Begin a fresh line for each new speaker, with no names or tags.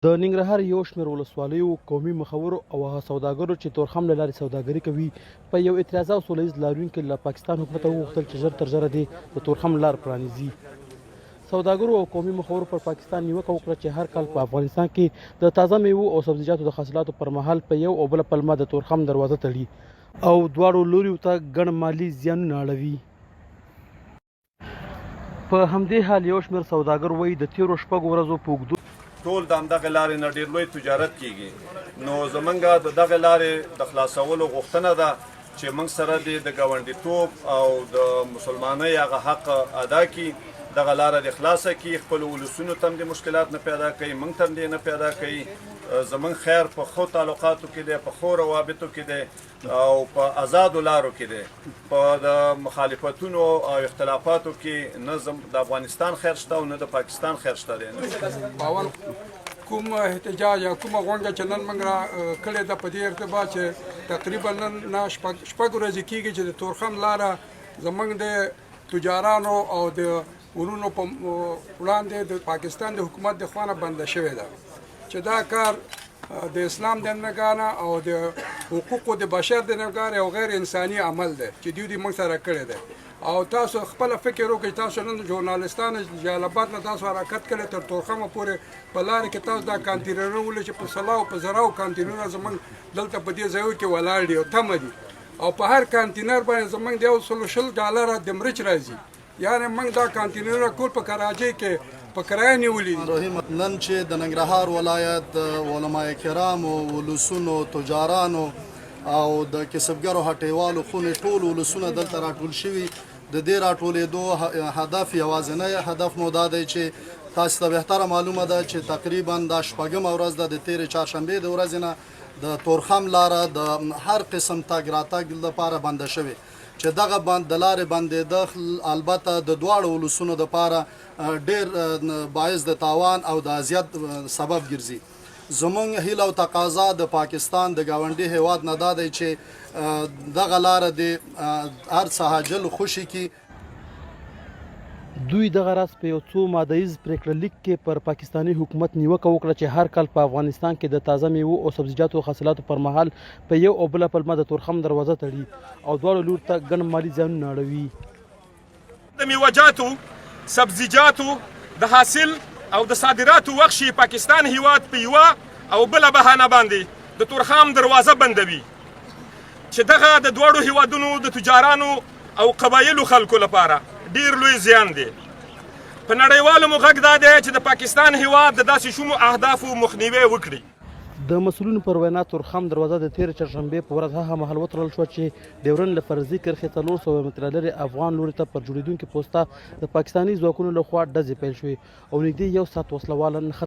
د ننګرهار یو شمېر ولسوالیو، قومي مخورو او هغه سوداګرو چې تورخم له لارې سوداګري کوي، په یو اعتراضي او سوله ییز لاریون کې له پاکستان حکومته وغوښتل چې ژر تر ژره دې د تورخم لار پرانیزي. سوداګرو او قومي مخورو پر پاکستان نیوکه وکړه چې هر کال په افغانستان کې د تازه میوو او سبزیجاتو د حاصلاتو پر مهال په یو او بله پلمه د تورخم دروازه تړي او دواړو لوریو ته ګڼ مالي زیانونه اړوي. په همدې حال یو شمېر سوداګر وایي د تېرو شپږو ورځو په اوږدو
ټول د همدغې لارې نه ډېر لوی تجارت کېږي، نو زمونږ د دغې لارې د خلاصولو غوښتنه ده چې موږ سره دې د ګاونډیتوب او د مسلمانۍ هغه حق ادا کړي، دغه لاره دې خلاصه کړي، خپلو ولسونو ته هم دې مشکلات نه پیدا کوي، موږ ته هم دې نه پیدا کوي. زمونږ خیر په ښو تعلقاتو کې دی، په ښو روابطو کې دی او په ازادو لارو کې دی. په د مخالفتونو او اختلافاتو کې نه د افغانستان خیر شته او نه د پاکستان خیر شته دی.
باور کوم احتجاج یا کومه غونډه چې نن موږ را کړې ده، په دې ارتباط چې تقریبا نن نه شپږ ورځې کېږي چې د تورخم لاره زموږ د تجارانو او د ورونو په وړاندې د پاکستان د حکومت د خوا نه بنده شوې ده، چې دا کار د اسلام د نګاه نه او د حقوقو د بشر د نګاه یو غیر انساني عمل دی چې دوی موږ سره کړی دی. او تاسو خپل فکر وکړئ، تاسو نن ژورنالستان جلال آباد نه تاسو حرکت کړی تر تورخمه پورې په لار کې تاسو دا کانتینرونه ولې چې په سلاو په زراو کانتینرونه زمونږ دلته په دې ځایو کې ولاړ دي او تمه دي، او په هر کانتینر باندې زمونږ د 120 ډالره د مرچ راځي، یعنی موږ دا کانتینرونه کول په کراچۍ کې په کرایه نیولې دي.
رحیم، نن چې د ننګرهار ولایت د علماء کرامو، ولسونو، تجارانو او د کسبګرو هټیوالو خونې ټول ولسونه دلته راټول شوي، د دې راټولېدو هدف، یوازینی هدف مو دا دی چې تاسو ته بهتره معلومه ده چې تقریبا دا شپږمه ورځ ده، د تیرې چهارشنبې د ورځې نه د تورخم لاره د هر قسم تګ راتګ لپاره بنده شوې، چې دغه بند د لارې بندېده البته د دواړو ولسونو لپاره ډیر باعث د تاوان او د اذیت سبب ګرځي. زمونږ هیله او تقاضا د پاکستان د ګاونډي هیواد نه دا دی چې دغه لاره دې هر څه عاجل خوشي کړي.
دوی دغه راز په یو څو ماده ییز پرېکړه لیک کې پر پاکستاني حکومت نیوکه وکړه چې هر کال په افغانستان کې د تازه میوو او سبزیجاتو حاصلاتو پر مهال په یو او بله پلمه د تورخم دروازه تړي او دواړو لور ته ګڼ مالي زیانونه اړوي.
د میوهجاتو، سبزیجاتو د حاصل او د صادراتو وخت شي، پاکستان هیواد په یوه او بله بهانه باندې د تورخم دروازه بندوي، چې دغه د دواړو هیوادونو د تجارانو او قبایلو خلکو لپاره ډیر لوی زیان دی. په نړیوالو مو غږ دا دی چې د پاکستان هیواد د داسې شومو اهدافو مخنیوی وکړي.
د مسؤلینو پر وینا، تورخم دروازه د تېرې چهارشنبې په ورځ هغه مهال وتړل شوه چې ډیورنډ له فرضي کرښې 400 متره لرې افغان لوري ته پر جوړېدونکې پوسته د پاکستاني ځواکونو له خوا ډزې پیل شوې او نږدې یو ساعت وسله واله نښته.